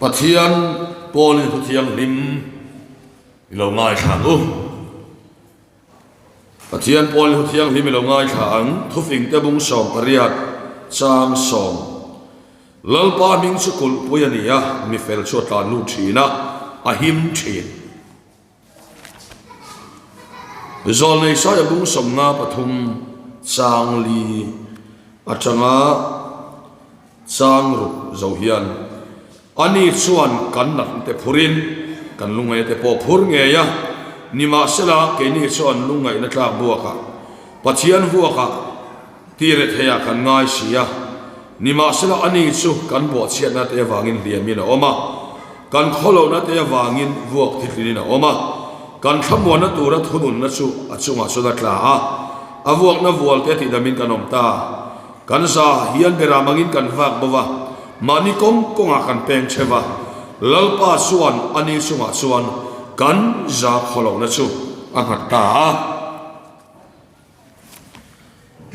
Pathian pawlin thu thianghlim i lo ngaithla ang u. Pathian pawlin thu thianghlim i lo ngaithla ang. Thufingte bung 18 chang sawm. Lalpa hming chu kulhpui a ni a, mi fel chu a tlan lut thin a, a him thin. Zawlnei Saia bung 53 chang li atanga chang ruk zo hian ani chuan kan natna te phurin kan lungngaihna te pawh phur ngei a, nimahsela keini chuan lungngaihna tlak buakah Pathian vuakah ti retheiah kan ngai si a, nimahsela ani chu kan bawhchhiatna te avangin hliamin a awm a, kan khawlohna te avangin vuak thitlinin a awm a, kan thlamuanna tura thununna chu a chungah chuan a tla a, a vuakna vual te tihdamin kan awm ta. Kan za hian beram angin kan vak bo va, mahni kawng kawngah kan peng chhe va, Lalpa chuan ani chungah chuan kan za khawlohna chu a nghat ta a.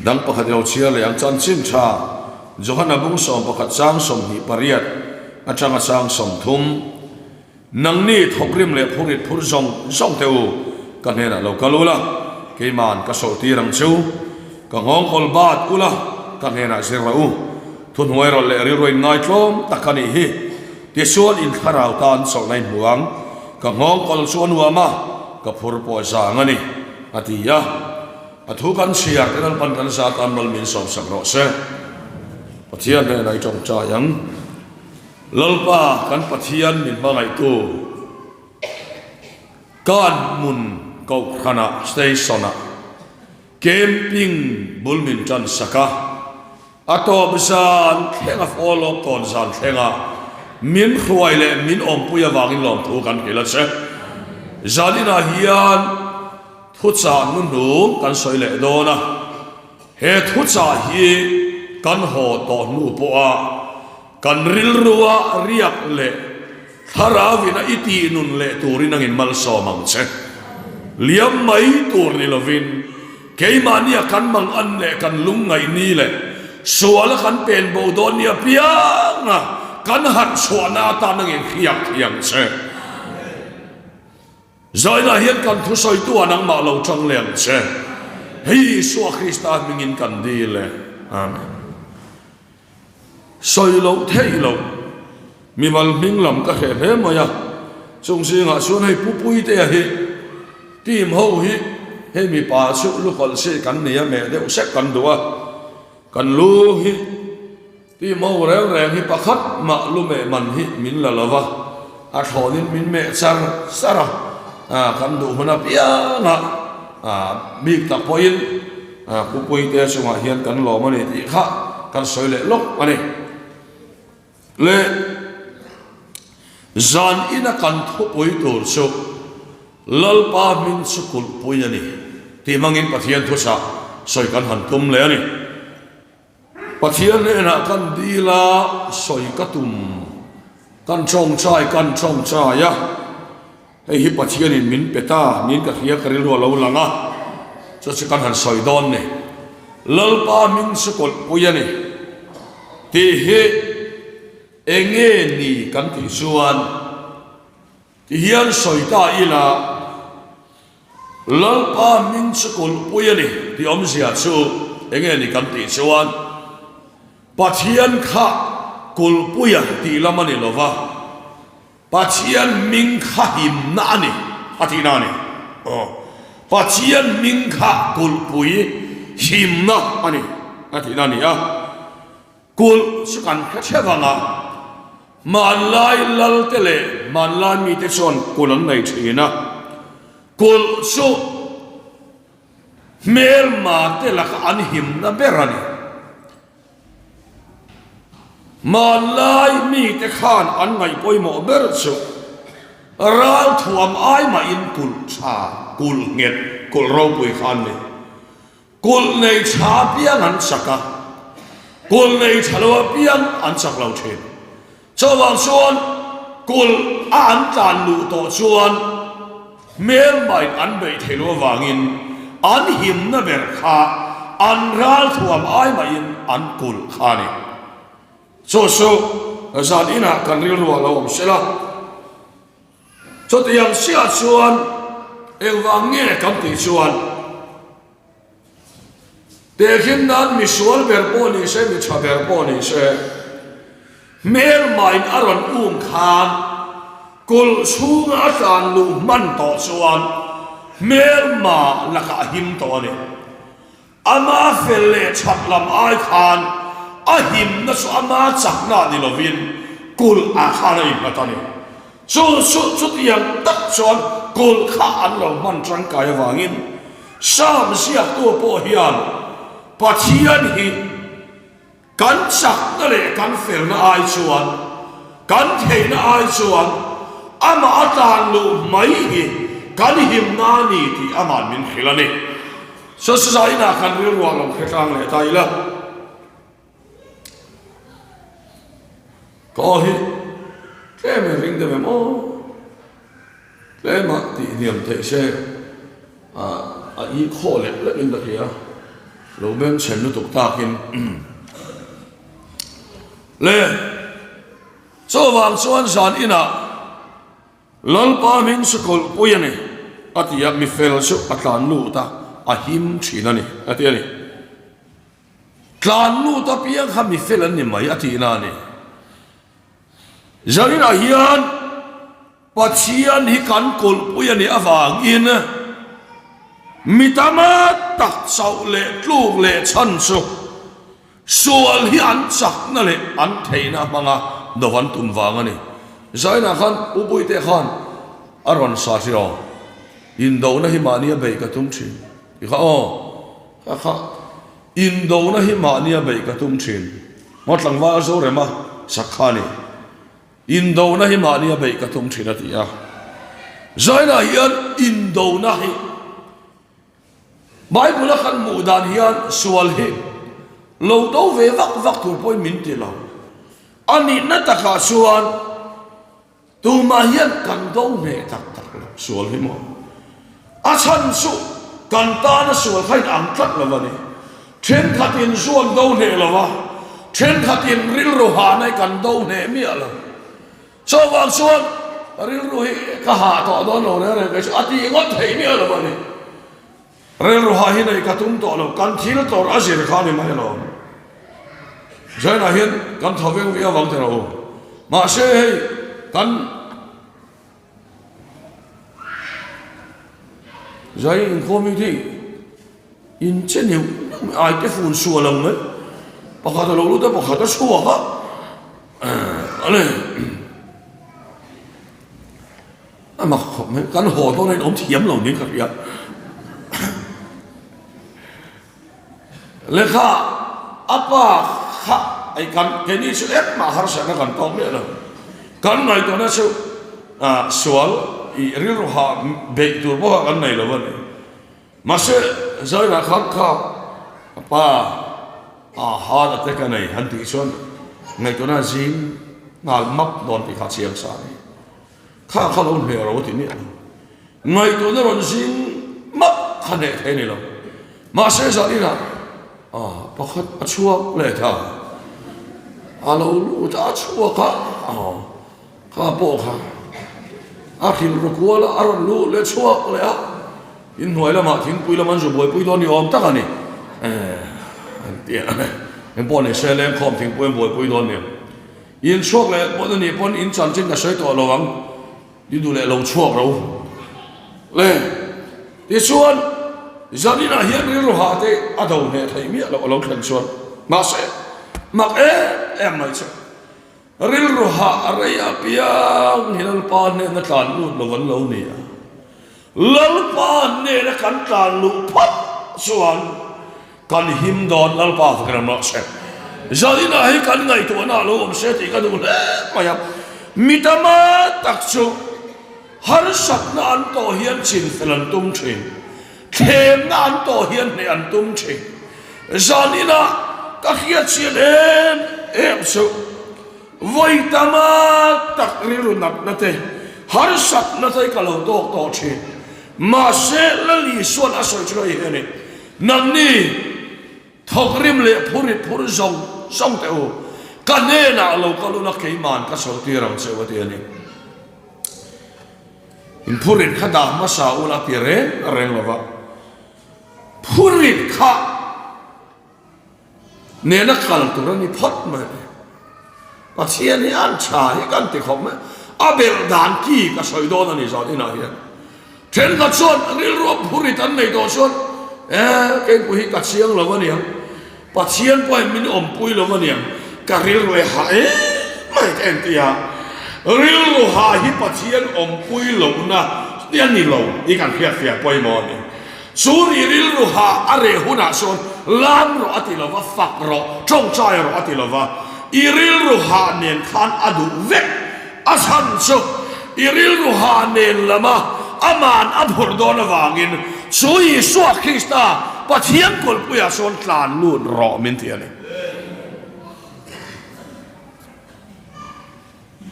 Dang pakhat i lo chhiar leh ang chanchin tha Johana bung 11 chang 28 atanga chang 30 Nangni thawkrim leh phurit phur zawng zawng teh u, ka hnenah lo kal ula, keiman ka sawh tir ang cheu. Ka nghawngkawl bat ula, ka hnenah zir rawh u. Thuhnuai rawlh leh rilru in ngaitlawm tak a nih hi. Tichuan in thlarau tan chawlhna in hmu ang. Ka nghawngkawl chu a nuam a, ka phur pawh a zang a ni, a ti a. A thu kan chhiar te Lalpan kan za tan mal min sawmsak rawh se. Pathian hnenah i tawngtai ang. Lalpa kan Pathian min hmangaihtu Kanhmun Kohhranah Station-ah Camping bul min tan sak a, a tawp zan thlenga follow tawn zan thlenga min hruai leh min awmpui avangin lawmthu kan hrilh a che. Zaninah hian thuchah hnuhnung kan sawi leh dawn a. He thuchah hi kan haw tawh hnu pawha kan rilrua riak leh thlarauin a i tih nun leh turin angin malsawm ang che. Liam mai tur ni lovin keimahnia kan mang an leh kan lungngaih ni leh suala kan pen bo dawn ni apianga kan harh chhuahna atan angin hriak thiang che. Zainah hian kan thusawitu ah nangmah lo tang leh ang che. Hei Isua Krista hmingin kan dil e. Amen. Sawi loh theih loh, mimal hming lam ka hreh hle mai a, chung zingah chuan hei Pu Puitea hi team ho hi hei mipa chu lukawlh si kan nei a, meh deuh sek kan duh a, kan lu hi Ti mo reng reng hi pakhat mah lu meh man hi min la lo va, a thlawnin min meh char char a, kan duh hun apiang a, bik tak pawhin Pupuite chungah hian kan lawm a ni tih kha kan sawi leh lawk a ni. Le zan ina kan thupui tur chu Lalpa hming chu kulhpui a ni tih hmangin Pathian thuchah sawi kan han tum leh a ni. Pathian hnenah kan dil a, sawi ka tum, kan tawngtai kan tawngtai a, hei hi Pathianin min pe ta niin ka hria ka rilru a lo lang a, chu chu kan han sawi dawn ni. Lalpa hming chu kawlhpui a ni tih hi enge ni kan tih chuan ti hian sawi ta ila, Lalpa hming chu kulhpui a ni tih awmzia chu enge ni kan tih chuan Pathian kha kulhpuia tih lam a ni lo va, Pathian hming kha himna a ni a tihna a ni. Aw, Pathian hming kha kulhpui himna a ni a tihna a ni a. Kulh chu kan hre theuh ang a, hmanlai lalte leh hmanlai mite chuan kulh an nei thin a. Kulh chu hmelma te laka an himna ber a ni. Hmanlai mite khan an ngaih pawimawh ber chu ralthuam ai mahin kulh tha, kulh nghet, kulh ropui kha an ni. Kulh nei tha apiang an chak a, kulh nei tha lo apiang an chak lo thin. Chuvang chuan kulh a an tlan luh tawh chuan hmelmain an beih theih loh avangin an himna ber kha an ralthuam ai mahin an kulh kha a ni. Chu chu. zan inah kan rilru ah lo awm sela. Chutiang siah chuan engvang nge kan tih chuan tehkhin nan misual ber pawh ni se, mi tha ber pawh ni se, hmelmain a rawn um khan kulh chhunga a tlan luh hman tawh chuan hmelma lakah a him tawh a ni. Ama fel leh that lam ai khan a himna chu ama chakna ni lovin kulh ah khan a innghat a ni. Chu chu chutiang tak chuan kulh kha an lo hman tangkai avangin Psalm ziaktu pawh hian Pathian hi Kan chakna leh kan felna ai chuan, kan theihna ai chuan amah a tlan luh mai hi kan himna a ni tih ama'n min hrilh a ni. Chuan inah kan rilruah lo hre tlang leh ta ila. Ka aw hi tlem in ring deuh em aw? Tlema tih hniam theih se a i khaw leh leh in ka hria, lo beng chhen lutuk takin le chuvang chuan zan inah Lalpa hming chu kawlhpui a ni a ti a, mi fel chu a tlan lut a, a him thin a ni a ti a ni. Tlan lut apiang kha mi fel an ni mai a tihna a ni. Zaninah hian Pathian hi kan kulhpui a nih avangin mi tama tak chauh leh tluk leh chhan chu sual hi an chakna leh an theihna hmanga do an tum vang a ni. Zaninah khan U Puite khan a rawn sa hri aw, Indona hi mahnia beih ka tum thin ti kha aw, kha kha Indona hi mahnia beih ka tum thin. Maw tlangval Zorema sak kha a ni. Indona hi mahnia beih ka tum thin a ti a. Zainah hian indona hi Bible a kan hmuh dan hian sual hi lo do ve vak vak tur pawhin min ti lo. A nihna takah chuan Tumah hian kan do hneh tak tak lo, sual hi maw? A chhan chu kan tana sual kha in ang tlat lo a ni. Thenkhatin zu an do hneh lo a, thenkhatin rilru hahna hi kan do hneh miah lo. Chuvang chuan rilru hi ka hah tawh dawn lo reng reng kei chu a tih ngawt theih miah lo a ni. Rilru hah hi neih ka tum tawh lo, kan thil tawrh a zir kha a ni mai alawm. Zainah hian kan thaw veng viau vang teh rawh u. Mahse hei kan zai inkhawm hi thei in che neuh neuh mai, ai te fun sual ang mai. Pakhat a lo lut a, pakhat a chhuak a, a le. A mak khawp mai, kan haw dawn a in awm thiam lo niin ka hria. Lehkha a pa kha ei kan keini chu engmah harsatna kan tawk miah lo. Kan ngaihtuahna chu sual i rilru hah beih tur pawh kha kan nei lo a ni. Mahse Zaina khan kha a pa a heart attack a nei han tih chuan ngaihtuahna zing nghal map dawn tih kha chiang sa a ni. Kha kha lo hneh ro ti miah lo. Ngaihtuahna rawn zing map kha hneh thei a ni lo. Mahse zaninah ah pakhat a chhuak leh ta. A lo lut a, a chhuak a, ah kha pawh kha a hrilh ru kual a, a rawn luh leh chhuak leh a. Inhnuai lamah thingpui lam an zu buaipui dawn ni awm tak a ni. Eh an ti a, engpawh ni se lengkhawm thingpui an buaipui dawn ni. In chhuak leh pawn a nih pawn in chanchin ka sawi tawh lo ang, i duh leh lo chhuak ro le. Tichuan, zaninah hian rilru hah te a do hneh theih miah loh a lo thlen chuan mahse mak em em mai chu rilru hah a rei apiang hi Lalpa hnena tlan lut lo an lo ni a. Lalpa hnena kan tlan luh phawt chuan kan him dawn Lalpa fak ram rawh se. Zaninah hi kan ngaihtuahna a lo awm se tih ka duh hle mai a. Mi tama tak chu harsatna an tawh hian chinfel an tum thin, thlemna an tawh hian hneh an tum thin. Zaninah ka hriatchian em em chu. Vawi tama tak rilru natna te, harsatna te ka lo tawk tawh thin. Mahse, Lal Isua'n a sawi chu hei hi a ni, Nangni thawkrim leh phurit phur zawng zawng teh u. Ka hnenah lo kal ula keiman ka chawlhtir ang che u a ti a ni. In phurit kha dah hmasa ula ti reng reng lova, phurit kha nena kal tur a ni phawt mai. Pathian hi an tha hi kan ti khawp mai. A belh dan ki ka sawi dawn a ni zan inah hian. Thenkhat chuan rilru a phurit an nei tawh chuan, Eh, keipawh hi ka chiang lo a niang, Pathian pawhin min awmpui lo a niang, ka rilru e hah em mai ka en ti a. Rilru hah hi Pathian awmpui lohna a ni lo tih kan hriatfiah pawimawh a ni. Chu ri rilru hah a reh hunah chuan lam rawh a ti lo va, fak rawh, tawngtai rawh a ti lo va, i rilru hah nen khan a duh vek. A chhan chu i rilru ha nen lama aman a phurh dawn avangin chu Isua Krista Pathian kulhpuiah chuan tlan lut rawh min ti a ni.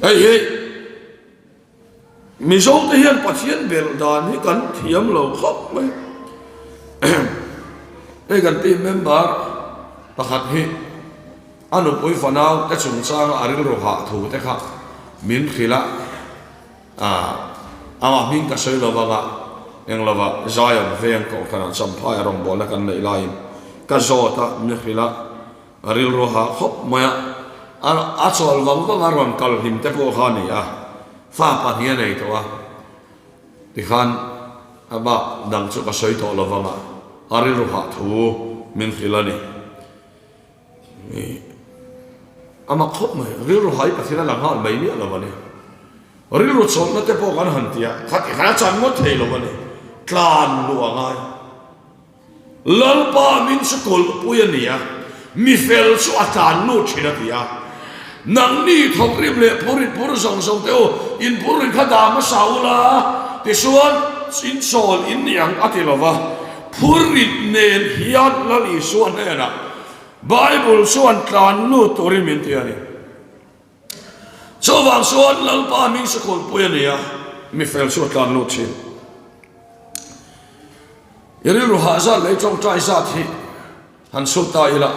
Hei hi Mizote hian Pathian belh dan hi kan thiam lo khawp mai. Hei kan team member pakhat hi A nupui fanau te chungchanga a rilru hah thu te kha min hrilh a, amah hming ka sawi lo vanga eng lova Zion veng kohhranah Champhai a rawngbawlna kan neih laiin ka zawt a, min hrilh a, a rilru hah khawp mai a, a chawl vang vang a rawn kal hlim te pawh kha a ni a, fa pahnih a nei tawh a, tikhan a bak dang chu ka sawi tawh lo vanga a rilru hah thu min hrilh a ni. A mak khawp mai, rilru hai Pathian a la nghal mai miah lo a ni. Rilru chawlhna te pawh kan han ti a, khat i khan a chan ngawt thei lo a ni. Tlan luh a ngai. Lalpa min chu kulhpui a ni a, mi fel chu a tlan lut thin a ti a. Nangni thawkrim leh phurit phur zawng zawng te u, in phurrit kha dah hmasa ula, tichuan in chawl in ni ang a ti lo va. Phurrit nen hian Lal Isua hnenah Bible chuan tlan lut turin min ti a ni. Chuvang chuan Lalpa hming sakulpui a ni a, mi fel chu a tlan lut thin. I rilru hah zat leh i tawngtai zat hi han chhut ta ila,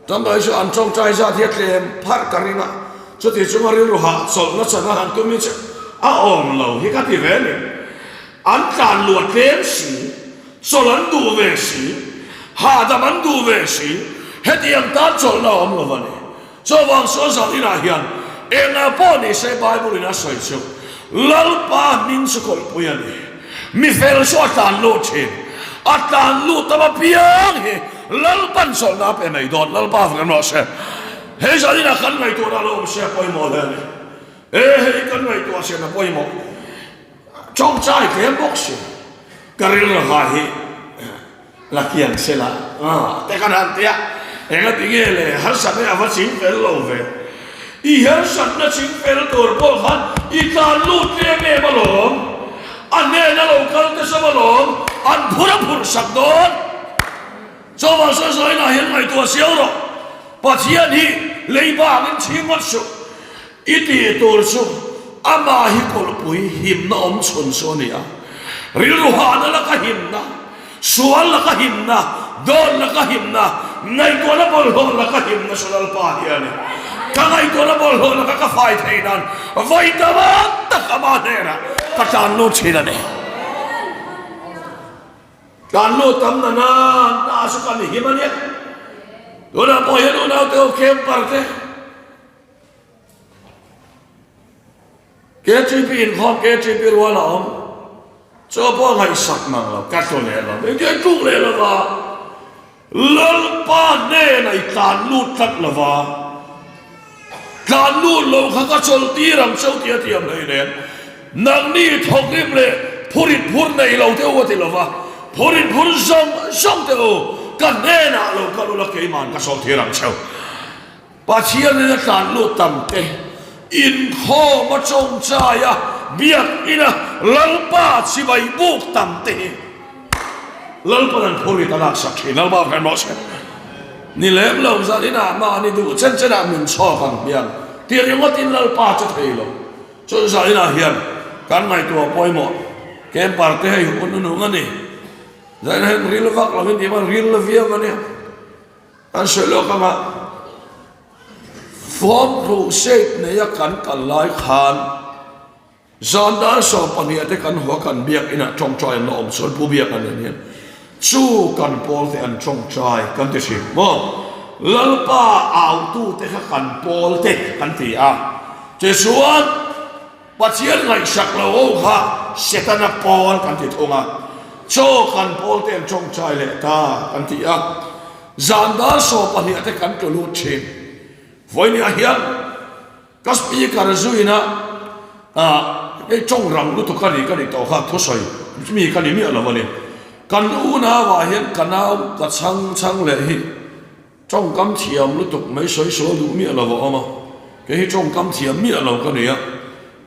tangkai chu an tawngtai zat hi a tlem pharh ka ring a, chuti chunga rilru hah chawlhna chana han tum hi chu a awm lo hi ka ti ve a ni. An tlan luah tlem si, chawlh an duh ve si, hahdam an duh ve si, hetiang tan chawlhna a awm lo a ni. Chuvang chuan zan inah hian engah pawh ni se Bible in a sawi chu Lalpa hming chu kawlhpui a ni. Mi fel chu a tlan lut thin. A tlan lut tam apiang hi Lalpan chawlhna a pe mai dawn. Lalpa vek rawh se. Hei zan inah kan ngaihtuahna lo awm se a pawimawh hle a ni. E hei kan ngaihtuah sian a pawimawh. Tawngtai tlem bawk si. Ka rilru ha hi la kiang se la te kan han ti a, enga ti nge le harsatna hi a va ching fel lo ve. I harsatna ching fel tur pawh khan i tlan lut tlem em alawm, a hnena lo kal te sam alawm, an phur a phurh sak dawn. Chuvang sawi sawiin ah hian ngaihtuah siau rawh, Pathian hi lei bangin chhing ngawt suh. I tih tur chu amah hi kawlhpui himna awm chhun chu a ni a, rilru hahna laka himna, sual laka himna, dawn laka himna, ngaihtuahna bawlhhlawh laka himna chu Lalpa hi a ni. Ka ngaihtuahna bawlhhlawh laka ka fai theih nan vawi tam tak amah hnenah ka tlan lut thin a ni. Tlan lut tam na na na chu kan him a nia. Tunah pawh hian unaute ho camper te, KTP inkhawm KTP rual a awm chu pawh ngaihsak mang lo ka tlu leh lo engtin a tluk leh lo va Lalpa hnenah i tlan lut tlat lo va tlan lut lo kha ka chawlh tir ang cheu tih a tiam hlei nen nangni thawkrim leh phurit phur nei lo te u a ti lo va phurit phur zawng zawng te u ka hnenah lo kal ula keiman ka chawlh tir ang cheu. Pathianin a tlan lut tam te, inkhawm a tawngtai a, biakina Lalpa chibai buk tam te hi Lalpan an phur in a laksak thin. Lalpa hre rawh se. Ni lem lo zan inah mahni duh chen chenah min chhawk ang hian ti ringawtin Lalpa chu thei lo. Chun zan inah hian kan ngaihtuah pawimawh camper te hei hun nung a ni. Zan inah hian ril vak lovin tih hman ril la viau a nia. An sawi lawk ang a. Form Crusade neia kan kal lai khan zan dar 12 te kan hua kan biakinah tawngtai an la awm chuan Pu Biak an en hian chu kan pawl te an tawngtai kan ti thin maw? Lalpa autu te kha kan pawl te kan ti a, tichuan Pathian ngaihsak lo ho kha Setana pawl kan ti thung a, chaw kan pawl te an tawngtai leh ta kan ti a, zan dar 12 te kan tlu lut thin. Vawinia hian ka speaker zuina ah hei tawng rang lutuk a ni ka nih tawh kha thusawi mi ka ni miah lo a ni. Kan unau ah hian ka nau ka chhang chhang leh hi Tawngkam thiam lutuk mai sawi sual duh miah lo a awm a, kei hi tawngkam thiam miah lo ka ni a,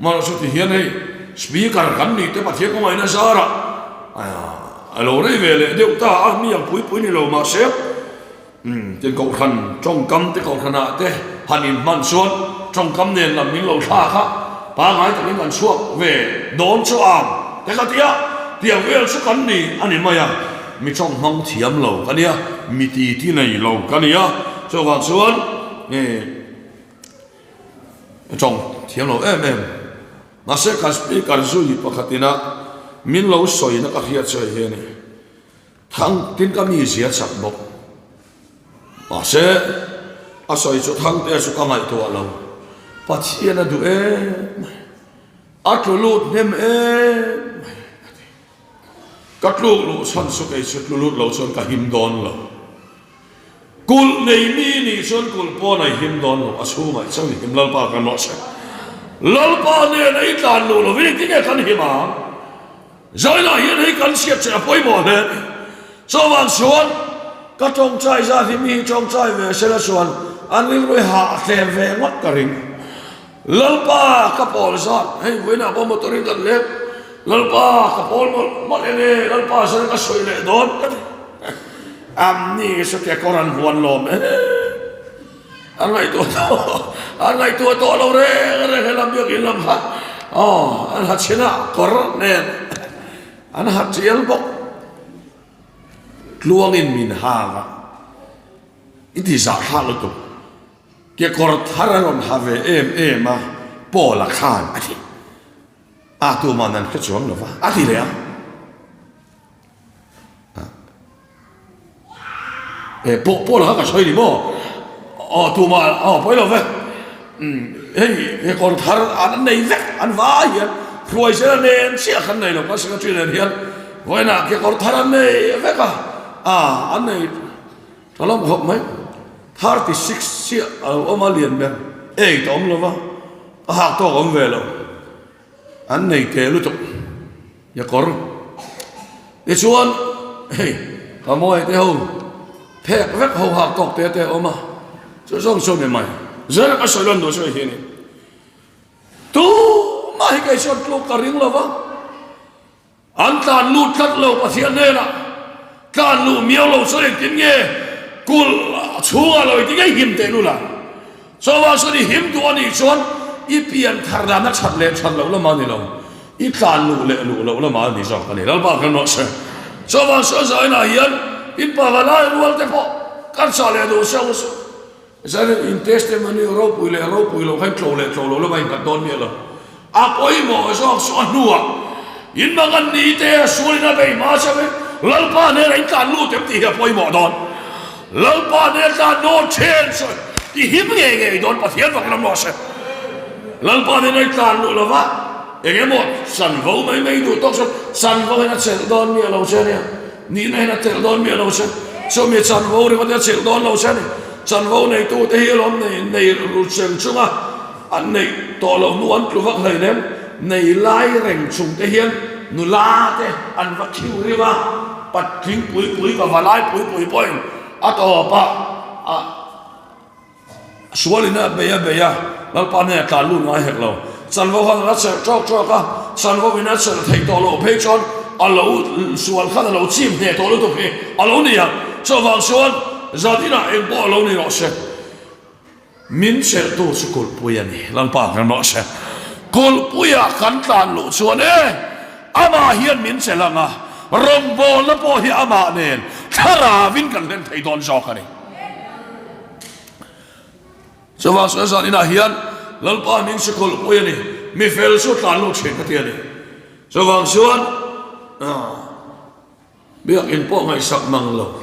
mahse chuti hian hei Speaker kan nih te Pathian ka ngaihna zarah a lo rei ve leh deuh ta a, mi ang pui pui ni lo mahse tin kohhran tawngkam te kohhranah te han inhman chuan tawngkam nen lam min lo thlak a, pangngai takin kan chhuak ve dawn chu ang te ka ti a, tiang vel chu kan ni a ni mai a. Mi tawng hmang thiam lo ka nia, mi titi nei lo ka nia, chuvang chuan nge tawng thiam lo em em. Mahse kan speaker zui pakhatin a min lo sawina ka hriat chu hei hi a ni, Thang tin ka mi zia chak bawk. Mahse a sawi chu Thangtea chu ka ngaihtuah lo, Pathian a duh em mai, a tlu lut hnem em mai a ti. Ka tluk luh chhan chu kei chu tlu lut lo chuan ka him dawn lo. Kulh nei mi nih chuan kulh pawn a him dawn lo, a chhungah i chauh i him Lalpa kan rawh se. Lalpa nena i tlan luh lovin engtin nge kan him ang? Zainah hian hei kan hriat che a pawimawh hle a ni. Chuvang chuan ka tawngtai zat hi mi hi tawngtai ve sela chuan an rilru hi hah tlem ve ngawt ka ring. Lalpa ka pawl zat, hei vawiinah pawh motor in kan leng, Lalpa ka pawl mawlh mawlh eng e, Lalpa zan ka sawi leh dawn ka ti. Am ni satia kawr an huan lawm e, an ngaihtuah tawh, an ngaihtuah tawh lo reng reng helam biakinn lam kha, aw an ha chhin a kawr nen an ha tial bawk, tluangin min hang a, i ti zahthlak lutuk. Kekawr thar a rawn ha ve em em a, Paula khan a ti. A tuman an hre chuang lo va, a ti leh a. E, Paul, Paula kha ka sawi ni maw? Aw, tuman, aw, pawi lo ve. Hei, kekawr thar an nei vek, an vai hian hruai zel a nen chiah khan nei lo, kan secretary nen hian vawiinah kekawr thar an nei vek a, a, an nei. Ka lawm khawp mai. 36 chiah a lo awm a lian ber. Eight a awm lo va, a hak tawk a awm ve lo. An nei teh lutuk Yakawr. Tichuan hei ka mawi te ho phek vek ho hak tawk te te a awm a, chu zawng chu a ni mai. Zela ka sawi lan duh chu hei hi a ni. Tumah hi kei chuan tluk ka ring lo va. An tlan lut tlat lo Pathian hnenah tlan luh miau lo chuan engtin nge kulh chhungah lo engtin nge him teh lul ang? Chuvang chuan i him duh a nih chuan i pian thar dan a that leh that loh lamah a ni lo, i tlan luh leh luh loh lamah a ni zawk a ni. Lalpa kan rawh se. Chuvang chuan zainah hian in pavalai rual te pawh kan chah leh duh se u suh. Zanin in testimony ropui leh ropui lo khan tlo leh tlo lo lama innghat dawn miah lo. A pawimawh zawk chu a hnuah in mangan ni te a sualin a bei hma chauh in Lalpa hnenah in tlan lut em tih hi a pawimawh dawn. Lalpa hnena tlan dawn then chu i him ngei ngei dawn Pathian vak lam rawh se. Lalpa hnena i tlan luh lova eng emaw chanvo mai mai duh tawk chuan chanvo hian a chelh dawn miah lo che ania. Nihna hian a telh dawn miah lo che. Chumi chanvo ringawt hi a chelh dawn lo che a ni. Chanvo neitute hi alawm nei nei ru cheng chunga an neih tawh loh hnu an tlu vak hlei nem. Nei lai reng chung te hian nula te an va thiu rim a, patling pui pui va valai pui pui pawhin a tawp a a. Sualin a bei a bei a, Lalpa hnenah tlan lut ngai hek lo. Chanvo khan a la chelh ṭawk ṭawk a, chanvo in a chelh theih tawh loh phei chuan a lo sual khan a lo chim hneh tawh lutuk hi a lo ni ang. Chuvang chuan zan inah eng pawh a lo ni rawh se. Min chelhtu chu kulhpui a ni, Lalpa kan rawh se. Kulhpuiah kan tlan luh chuan e, amah hian min chelh ang a, rawngbawlna pawh hi amah nen thlaravin kan hlen thei dawn zawk a ni. Chuvang sawi zan inah hian Lalpa hming chu kulhpui a ni, mi fel chu tlan lut thin ka ti a ni. Chuvang chuan biakin pawh ngaihsak mang lo,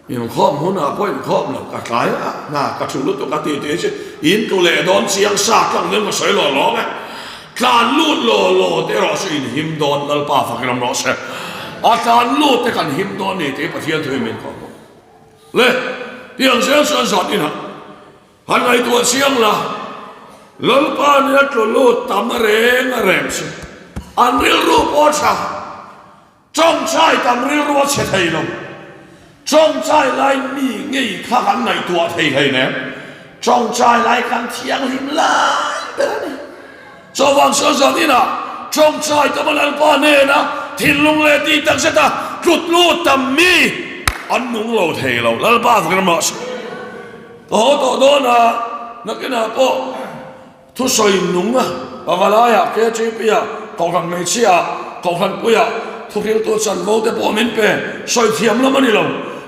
inkhawm hunah pawh inkhawm lo, ka tlai a, hna ka thu lutuk a ti tih chu in tlu leh dawn chiang sa tlang nen ka sawi law lawng e. Tlan lut law law te erawh chu in him dawn, Lalpa fak ram rawh se. A tlan lut te kan him dawn ni tih Pathian thuin min kawh bawk. Le, tiang zel chuan zan inah han ngaihtuah chiang la, Lalpa nia tlu lut tam reng a rem chu an rilru pawh a tha, tawngtai tam rilru a chhe thei lo, tawngtai lai mi ngei kha kan ngaihtuah thei hleinem, tawngtai lai kan thianghlim lai ber a ni. Chuvang chuan zan inah tawngtai tam a Lalpa hnena thinlung leh tih tak zeta tlut lut tam mi an nung lo thei lo. Lalpa vek ram rawh se. Ka haw tawh dawn a, nakinah pawh thusawi nung a pavalaiah KTP-ah Kohhran hmeichhiaah Kohhran puiah thuhriltu chanvo te pawh min pe sawi thiam lam a ni lo.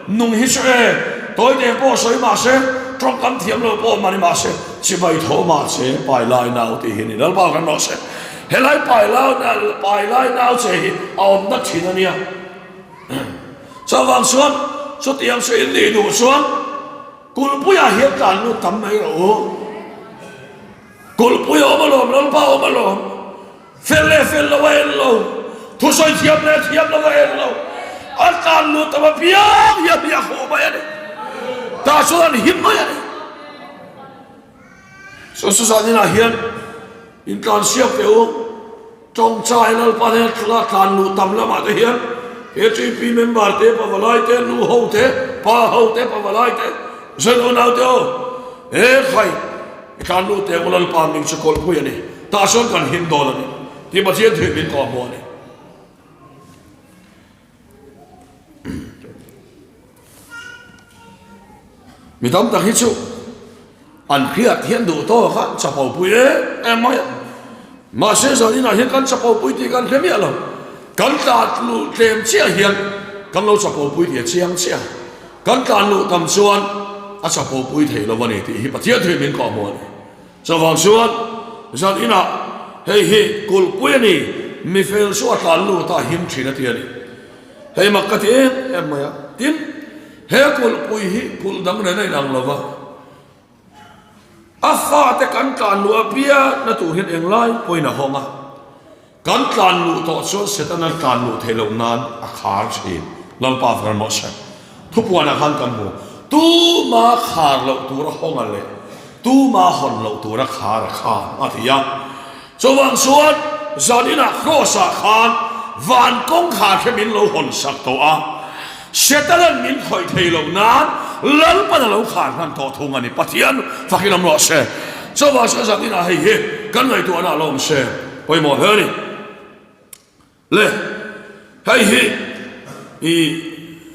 Nung hi chu e, tawite pawh sawi mah se, tawngkam thiam lo pawh mah ni mah se, Chibai tho mah che pai lai nau tih hi ni Lalpa kan rawh se. Helai pai lai pai lai nau che hi a awm na thin a nia. Chuvang chuan chutiang chu in nih duh chuan kulhpuiah hian tlan lut tam mai rawh u. Kulhpui a awm alawm, Lalpa a awm alawm. Fel leh fel lo a en lo, thusawi thiam leh thiam lo a en lo, a tlan lut tam apiang hian hi a hmuh mai a ni. Tah chuan an him mai a ni. Chuan Suzanne inah hian intlansiak teh u, tawngchai Lalpa hnena thla tlan luh tam lamah te hian KTP member te, pavalai te, nu ho te, pa ho te, pavalai te, zan unau te aw, he khai I tlan lut teh u Lalpa ming chu kawlhpui a ni, tah chuan kan him dawn a ni tih Pathian thuih min kawh hmuh a ni. Mi tam tak hi chu an hriat hian duh tawk a chapo pui em em mai a, mahse zan inah hian kan chapo pui tih kan hre miah lo, kan tlan luh tlem chiah hian kan lo chapo pui tih a chiang chiah. Kan tlan luh tam chuan a chapo pui thei lo a ni tih hi Pathian thuin min kawh hmuh a ni. Chuvang chuan zan inah hei hi kulhpui a ni, mi fel chu a tlan lut a him thin a ti a ni. Hei mak ka ti em em mai a, tin he kulhpui hi kulh dang nen a inang lo va, a fate kan tlan luh apiang na tur hian englai pawhin a hawng a. Kan tlan luh tawh chuan Setana tlan luh theih loh nan a khar thin. Lalpa vek emaw se. Thupuanah khan kan hmu. Tuma khar loh tura hawnga leh tuma hawn loh tura khar a khan a ti a. Chuvang chuan zaninah Kraws-ah khan van kawngkhar kha min lo hawn sak tawh a. Setana'n min khawih thei loh nan Lalpan a lo khar hman tawh thung a ni. Pathian fakin awm rawh se. Chuvang chuan zaninah hei hi kan ngaihtuahna a lo awm se. Pawimawh hle a ni. Le, hei hi i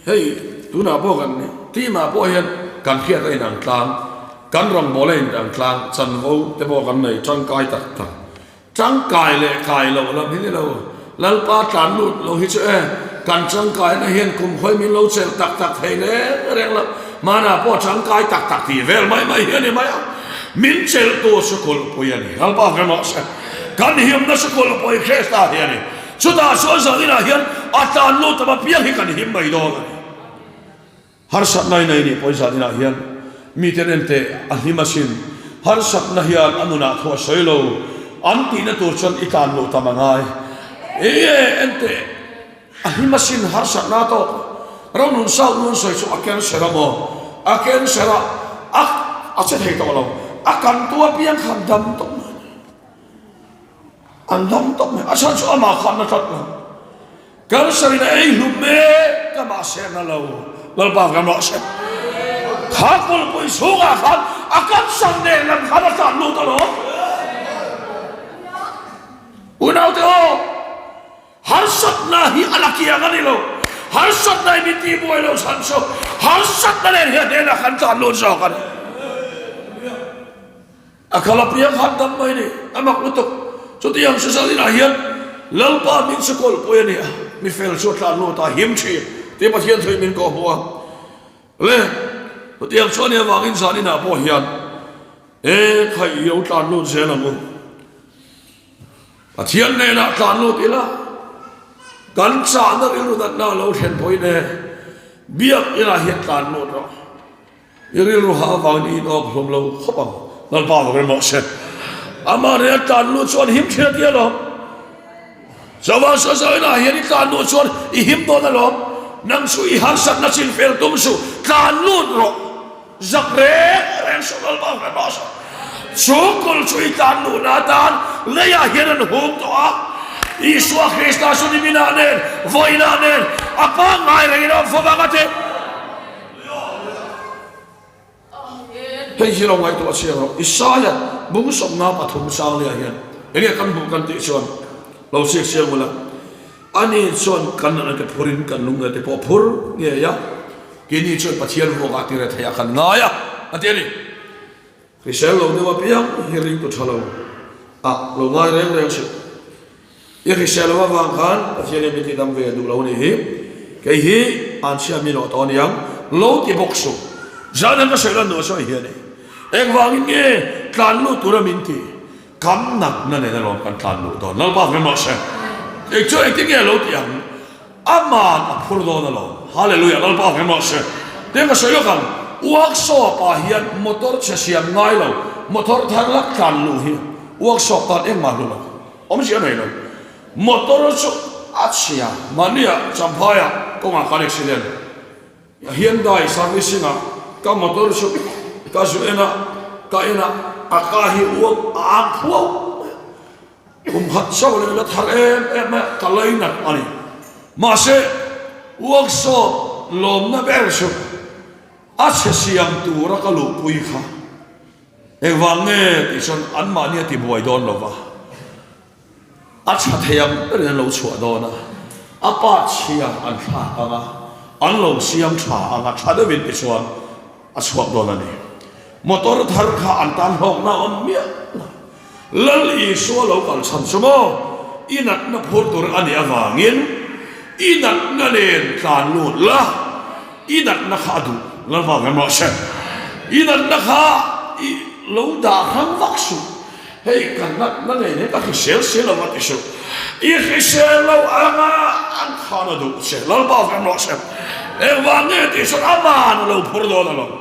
hei tunah pawh kan team ah pawh hian kan hriat a inang tlang, kan rawngbâwl a inang tlang, chanvo te pawh kan nei tangkai tak tak. Tangkai leh kai loh lam hi ni lo, Lalpa tlan lut lo hi chu e, kan tangkaina hian kum khawi min lo chelh tak tak thei reng reng lo, hmanah pawh tangkai tak tak tih vel mai mai hi a ni mai a. Min chelhtu chu kulhpui a ni. Lalpa hre mah se, kan himna chu kulhpui Krista hi a ni. Chutah chuan zaninah hian a tlan lut tam apiang hi kan him mai dawn a ni. Harsatna i nei nih pawhin zaninah hian miten en teh a hlim asin. Harsatna hian a nunah thu a sawi lo. An tihna tur chuan i tlan luh tam a ngai. Eye, en teh. A hlim asin harsatna tawk Ronun South nun sawi chu a cancer a maw? A cancer a, a a che thei tawh lo. A kan tu apiang kha an dam tawp mai. An dam tawp mai. A chhan chu amah kha an la tlat lo. Cancer in a ei hlum mek a mahse na lo. Lalpa kan rawh se. Kha kulhpui chhungah khan a cancer nen lam khan a tlan lut alawm. Unaute aw! Harsatna hi a la kiang a ni lo. Harsatna hi min tihbuai lo chhan chu harsatna nen hian hnenah kan tlan lut zawk a ni. A kal apiang khan dam mai ni, a mak lutuk. Chutiang Sisal inah hian Lalpa min chu kawlhpui a ni a, mi fel chu a tlan lut a, him thin tih Pathian thuin min kawhhmuh a. Le, chutiang chu a nih avangin zan inah pawh hian. E khai i lo tlan lut zel ang u. Pathian hnenah tlan lut ila, kan chahna rilru natna a lo thlen pawhin e, biak inah hian tlan lut rawh. I rilru ha avangin i inawk hlawm lo khawp ang. Lalpa vak rem rawh se. Amah hnena tlan lut chuan him thin a ti alawm. Chauva sawisawi-na hian i tlan luh chuan i him dawn alawm. Nang chu i harsatna chin fel tum suh, tlan lut rawh. Zak reng reng suh Lalpa hre mah suh. Chu kulh chu i tlan luhna atan leiah hian an hung tawh a. Isua Krista chu niminah nen, vawiinah nen a pangngai rengin a awm fo vang a ti. Hei hi lo ngaihtuah chiang rawh. Isaia bung sawmna pathum Sanglia hian enge kan hmuh kan tih chuan lo chhiak chiang ula. Ani chuan kan natna te phurin kan lungna te pawh phur ngei a, keini chuan Pathian vuakah ti rethei ah kan ngai a, a ti a ni. Hrisel lo deuh apiang hi ringtu tha lo ah lo ngai reng reng suh. I hrisel lo avang khan Pathian hian min ti dam ve duh lo a nih hi. Kei hi an chhia mi lawh tawh a niang lo ti bawk suh. Zan an ka sawi lan duh sawi hi a ni. Engvangin nge tlan lut tura min ti? Kan natna nen alawm kan tlan luh dawn. Lalpa hmel mah se. Eng chu engtin nge lo ti ang? Aman a phur dawn alawm. Hallelujah Lalpa hmel mah se. Tiang ka sawi lawk ang. Workshop ah hian motor chhe siam ngai lo, motor thar lak tlan luh hi workshop tan engmah hlu lo. Awmzia a nei lo. Motor chu a chhia. Mahnia Champhaiah kawngah kan accident. Hyundai servicing ah ka motor chu ka zu en a, ka en a, a ka hi uak a ang phuau mai a. Kum khat chauh leh la thar em em mai a, ka lainat a ni. Mahse, workshop lawmna ber chu a chhe siam tura ka luhpui kha engvang nge tih chuan anmahni a tibuai dawn lo va. A tha thei ang berin an lo chhuah dawn a, a pa chhia an thlak ang a, an lo siam tha ang a, tha deuhin tichuan a chhuak dawn a ni. Motor thar kha an tan hlawkna a awm miah lo. Lal Isua lo kal chhan chu maw i natna phur tur a nih avangin i natna nen tlan lut la, i natna kha a duh Lalva ve mah se, i natna kha i lo dah hrang vak suh. Hei ka natna nei hi ka hrisel si lo a ti suh. I hrisel lo anga an khan a duh che. Lalpa veng rawh se. Engvang nge tih chuan aman a lo phur dawn alawm.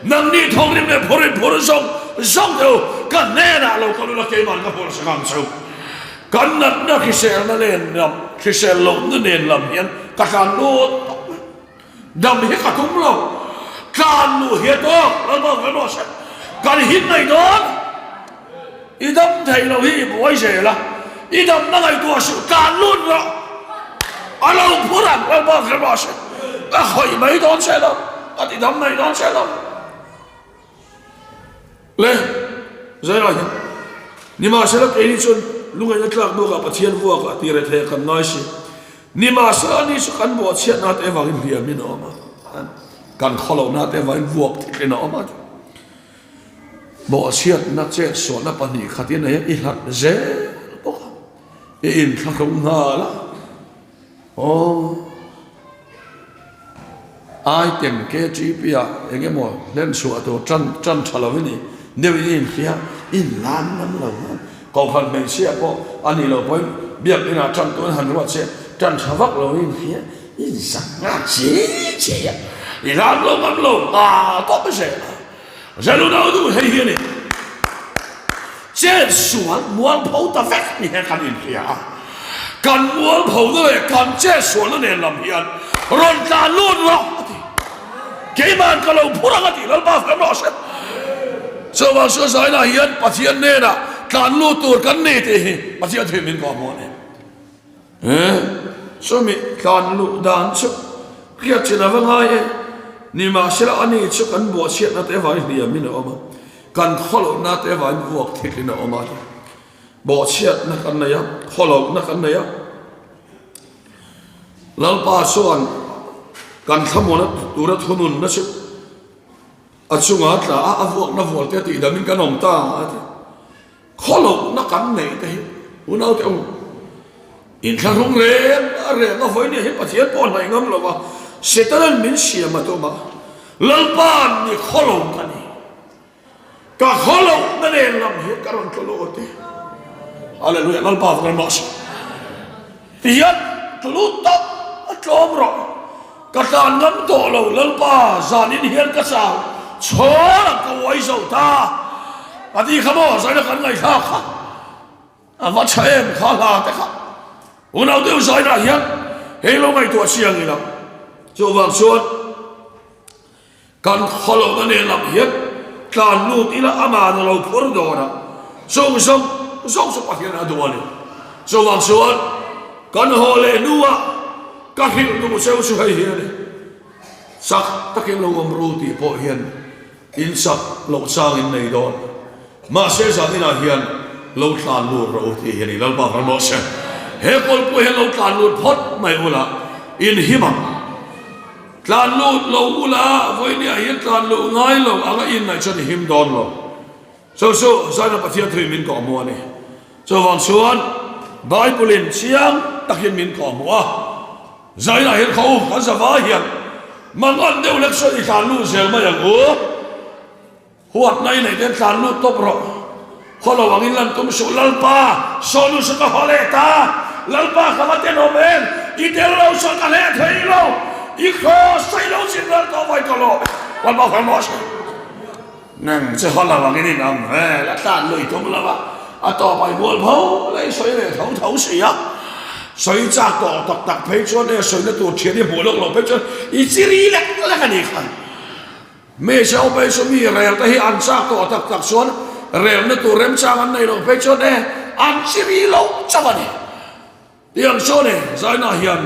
Nangni thawkrim leh phur in phur zawng zawng teh u. Ka hnenah lo kal ula keiman ka phur sak ang cheu. Kan natna hriselna nen lam, hrisel lohna nen lam hian ka tlan lut tawp mai. Dam hi ka tum lo. Tlan luh hi a tawk, Lalpa veng rawh se. Kan him mai dawn. I dam thei lo hi i buai zel a. I damna ngaihtuah suh, tlan lut rawh. A lo phur ang, Lalpa veng rawh se. Ka khawih mai dawn che lo, ka ti dam mai dawn che lo. Le, Zaira hian, Nimahsela keini chuan lungaihna tlak bawkah Pathian vuakah tih reh theih a kan ngai si. Nimahsela ani chu kan bawhchhiatna te avangin hliamin a awm a, kan khawlohna te avangin vuak thikin a awm a. Bawhchhiatna chetsuahna pahnih khatin a hian i hlat zel bawk a, i inthlahrung nghal a. Aw, item KTP ah eng emaw hlen chhuah tur tan tan tha lo i ni deuh in i inhria, i inlan ngam lo a. Kohhran hmeichhia pawh a nih loh pawhin biak inah tan tuan han ruat che tan tha vak lo i inhria, i inzak nghal che che a, i lan lo ngam lo nghal tawp zel a. Zalunau duh hei hi a ni. Chetsual mualpho ta vek ni hian kan inhria a, kan mualphona leh kan chetsualna nen lam hian rawn tlan lut rawh a ti. Keiman ka lo phur ang a ti, Lalpa fem rawh se. Chuvang chu zainah hian Pathian hnenah tlan lut tur kan ni tih hi Pathian thil min kawhhmuh a ni. He chumi tlan luh dan chu hriat chin a va ngai e. Nimahsela ani chu kan buahchhiatna te avangin hliamin a awm a, kan khawlohna te avangin vuak thikin a awm a. Buahchhiatna kan nei a, khawlohna kan nei a. Lalpa chuan kan thlamuana tura thununna chu a chunga tla a, a vuakna vual te a tihdamin kan awm ta a ti. Khawlohna kan neih te hi unaute u, inthlahrung reng reng a vawinia hi Pathian pawh a hnaih ngam lo va, Setanan min siam a tum a, Lalpa'n ni khawlo ka ni. Ka khawlohna nen lam hian ka rawn tlu lut e. Hallelujah, Lalpa vang rawh se. Ti hian tlu lut tawp a tlawm rawh. Ka tlan ngam tawh lo, Lalpa zanin hian ka chau chhawn ang ka uai zo ta. A ti kha maw, zaina kan ngaihthlak kha. A va tha em kha hla te kha. Unau deuh zainah hian hei lo ngaihtuah chiang ila. Chuvang chuan Kan khawlohna nen lam hian tlan lut ila aman a lo phur dawn a, chung zawng zawng chu Pathian a duh a ni. Chuvang chuan kan haw leh hnuah ka hrilh duh cheu chu hei hi a ni, Chak takin lo awm ru tih pawh hian in chak loh chang in nei dawn. Mahse zan inah hian lo tlan lut rawh u tih hi a ni. Lalpa kan rawh se. He kawlpui hian lo tlan lut phawt mai ula in him ang. Tlan lut lo ula, vawinia hian tlan luh ngai lo anga in ngaih chuan i him dawn lo. Chu chu Zaina Pathian thuin min kawhhmuh a ni. Chuvang chuan Bible-in chiang takin min kawhhmuh a, Zaina hian khaw u, kan zavai hian mangan deuh lek chuan i tlan lut zel mai ang u. Huatna i neih ten tlan lut tawp rawh. Khaw lo angin lan tum suh Lalpa, sawnu chu ka haw leh ta. Lalpa ka va tenawm em, i tel lo chuan ka hleh thei lo. I khaw sawi lo chin ral tawh vai ka lawm e. Lalpa khan maw sawi. Nang chu haw lo angin in awm vel a, tlan lui tum lo a, a tawp ai mual pho la i sawi leh tho tho si a. Sawi chak tawh tak tak phei chuan e sawina tur thian i hmuh lawk loh phei chuan i chiri lek lek a ni khan. Hmeichhe ho phei chu mi rel te hi an chak tawh tak tak chuan relna tur remchang an nei lo phei chuan e an chi ri lo chauh a ni. Tiang chuan e Zaina hian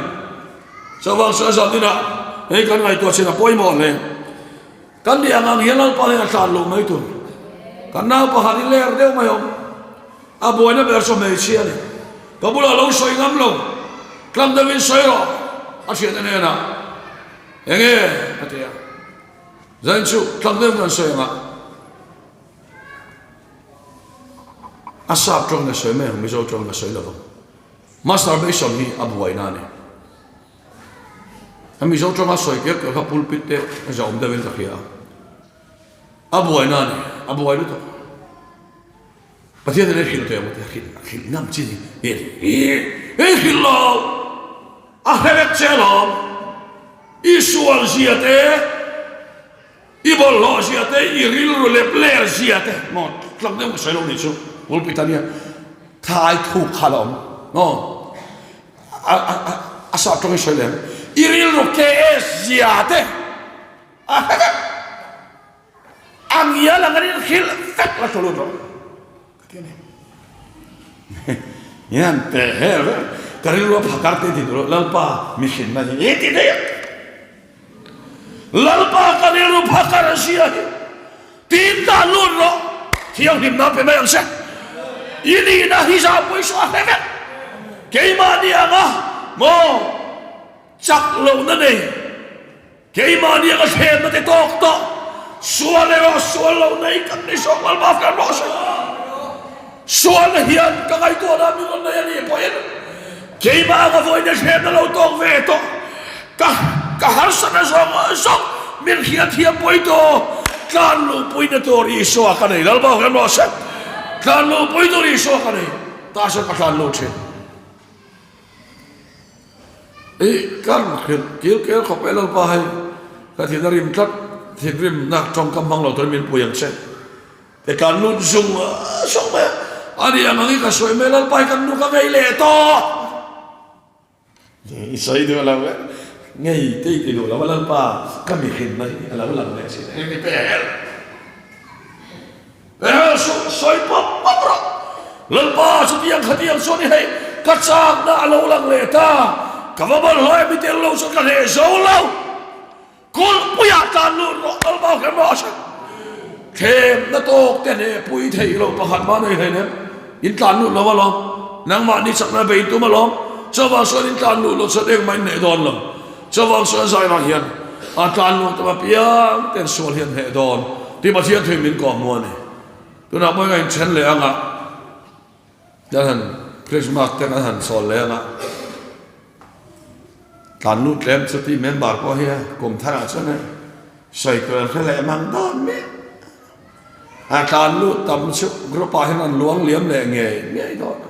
chuvang chuan zan inah hei kan ngaihtuah chin a pawimawh hle. Kan nih ang ang hian Lalpa hian a tlan loh mai tur. Kan nau pakhat hi ler deuh mai awm. A buaina ber chu hmeichhia a ni. Ka bulah lo sawi ngam lo. Tlang deuhin sawi rawh a thiante hnenah. Enge? a ti a. Zain chu tlak deuh kan sawi anga a sap tawng ka sawi mai ang, Mizo tawng ka sawi lovang. Masturbation hi a buaina a ni. A Mizo tawnga sawi kher kher kha pulpit te a zahawm deuhin ka hria a. A buaina a ni, a buai lutuk. Pathian in a hrilh ve ang a hrilh a hrilh ngam chi ni i hrilh lo a hre vek che alawm i sual zia te i bawlhhlawh zia te i rilru lep ler zia te maw tlak deuh ka sawi lo nih chu pulpit a nia thlai thuk kha la awm maw a a a sap tawng i sawi lem i rilru KS zia te a hre vek. A ngial ang anin hrilh vek la tawh lut rawh ka ti a ni. Hian pe hel vek ka rilru a phakar te ti duh Lalpa mihrinna hi i ti thei a. Lalpa ka rilru phakar a zia hi tin dan lut rawh thianghlimna pe mai ang che. I nihna hi zahpui suh a hre vek keimahni anga maw chak lohna nei. Keimahni anga thlenna te tawk tawh, sual erawh sual lo nei kan ni zawk Lalpa kan rawh se. Sualna hian ka ngaihtuahna min rawn nei a nih pawhin keimah anga vawiina thlenna lo tawk ve tawh ka ka harsatna zawng zawng min hriatthiam pui tu tlan luhpuina tur Isua ka nei Lalpa kan rawh se. Tlan luhpui tur Isua ka nei ta chuan ka tlan luh thin. I kar hrilh kil kel khawp e Lalpa hei ka thin a rim tlat thinrimna tawngkam hmang lo turin min pui ang che te kan lut zung zung mai a ani ang angin ka sawi mai Lalpa hi kan nu ka ngei leh tawh i sawi duh lo e ngei te i ti duh lo a Lalpa ka mihrinna hi a lo lang leh si hei mi pe hel Hel suh, sawi pawp pawp rawh. Lalpa, chutiang khatiang chuan i hei, ka chakna a lo lang leh ta. Ka va bawlhhlawh em i tel lo chuan ka hleh zo lo. Kulhpuiah tlan lut rawh, Lalpa hrem rawh se. Thlemna tawk te hneh pui theih loh pakhat mah nei hleinem. In tlan lut lo alawm, nangmahni chakna bei tum alawm. Chuvang chuan in tlan luh loh chuan engmah in hneh dawn lo. Chuvang chuan zainah hian a tlan luh tam apiang ten sual hi an hneh dawn tih Pathian thuin min kawhhmuh a ni. Tunah pawhin a inthen leh anga kan han Christmas te kan han sawl leh anga tlan luh tlem chu tih member pawh hi kum tharah chuan sawi tur an hre leh mang dawn mek. A tlan lut tam chu group ah hian an luang liam leh ngei ngei dawn a.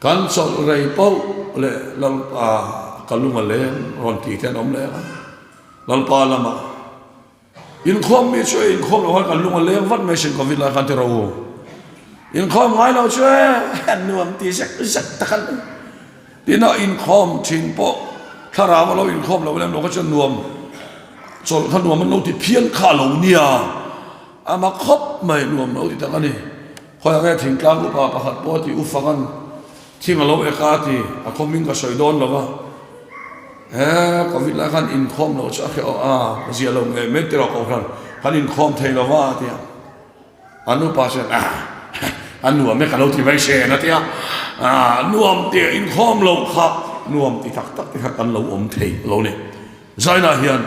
Kan chawlh rei poh leh Lalpa ka lung a leng rawn tih te an awm leh a. Lalpa lamah inkhawm mi chu e inkhawm loh khan kan lung a leng vat mai sin Covid lai khan ti rawh u. Inkhawm ngai lo chu e an nuam ti zek zek tak an ni. Tin a inkhawm thin pawh thlarau a lo inkhawm loh lem lo kha chuan nuam chawlh kha nuam an lo ti phian kha lo nia. A mak khawp mai nuam lo ti tak a ni. Khawiah nge thingtlang upa pakhat pawh a ti u Fangan thing a lo ek a ti a khawmin ka sawi dawn lo va. He Covid lai khan inkhawm lo chu a hreh awh a zia lo ngei mai tiraw kohhran kan inkhawm thei lo va a ti a. An upa chuan a a nuam e ka lo ti mai se a ti a. Nuam tih inkhawm loh kha nuam ti tak tak te kha kan lo awm thei lo ni. Zainah hian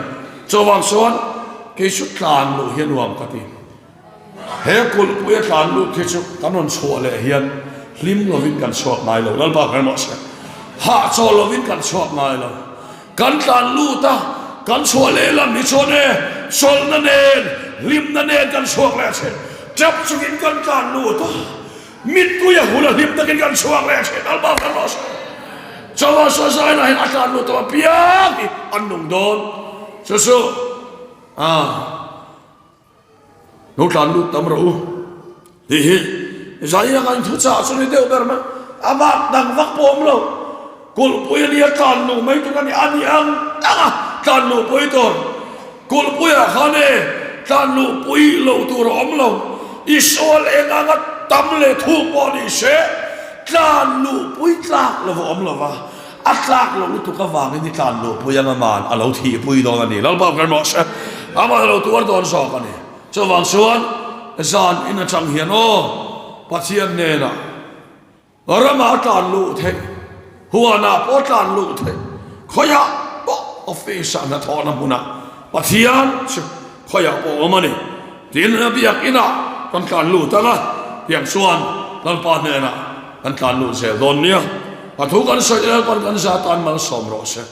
chuvang chuan kei chu tlan luh hi a nuam ka ti. He kulhpui a tlan lut hi chu kan rawn chhuah leh hian hlim lovin kan chhuak ngai lo. Lalpa kan emaw se hahchawl lovin kan chhuak ngai lo. Kan tlan lut a, kan chhuah leh lam hi chuan e chawlhna nen hlimna nen kan chhuak leh thin. Tap chungin kan tlan lut a. Mittui a hul a hlim takin kan chhuak leh thin Lalpa kan rawh se. Chawva saw zai lah hian a tlan lut tawh apiang hi an nung dawn. Chu chu a lo tlan lut tam rawh u tih hi zai a kan thu chah chu ni deuh ber mai. A vak dang vak pawh awm lo. Kulhpui a nia tlan luh mai tur a ni a ni ang ang a tlan luh pui tur. Kulhpuiah khan e tlan luh pui loh tur a awm lo. I sual eng anga tam leh thuk pawh ni se tlan luh pui tlak lo a awm lo va, a tlak loh lutuk avangin i tlan luh pui anga man a lo thih pui dawn a ni. Lalpa kan rawh se, amah a lo tuar dawn zawk a ni. Chuvang chuan zan in atang hian aw Pathian hnenah Ramah a tlan luh theih, huanah pawh a tlan luh theih, khawiah pawh office ah hnathawhna hmunah Pathian chu khawiah pawh a awm a ni. Tin, biakinah kan tlan lut ang a, tiang chuan Lalpa hnenah kan tlan lut zel dawn nia. A thu kan sawi Lalpan kan za tan malsawm rawh se.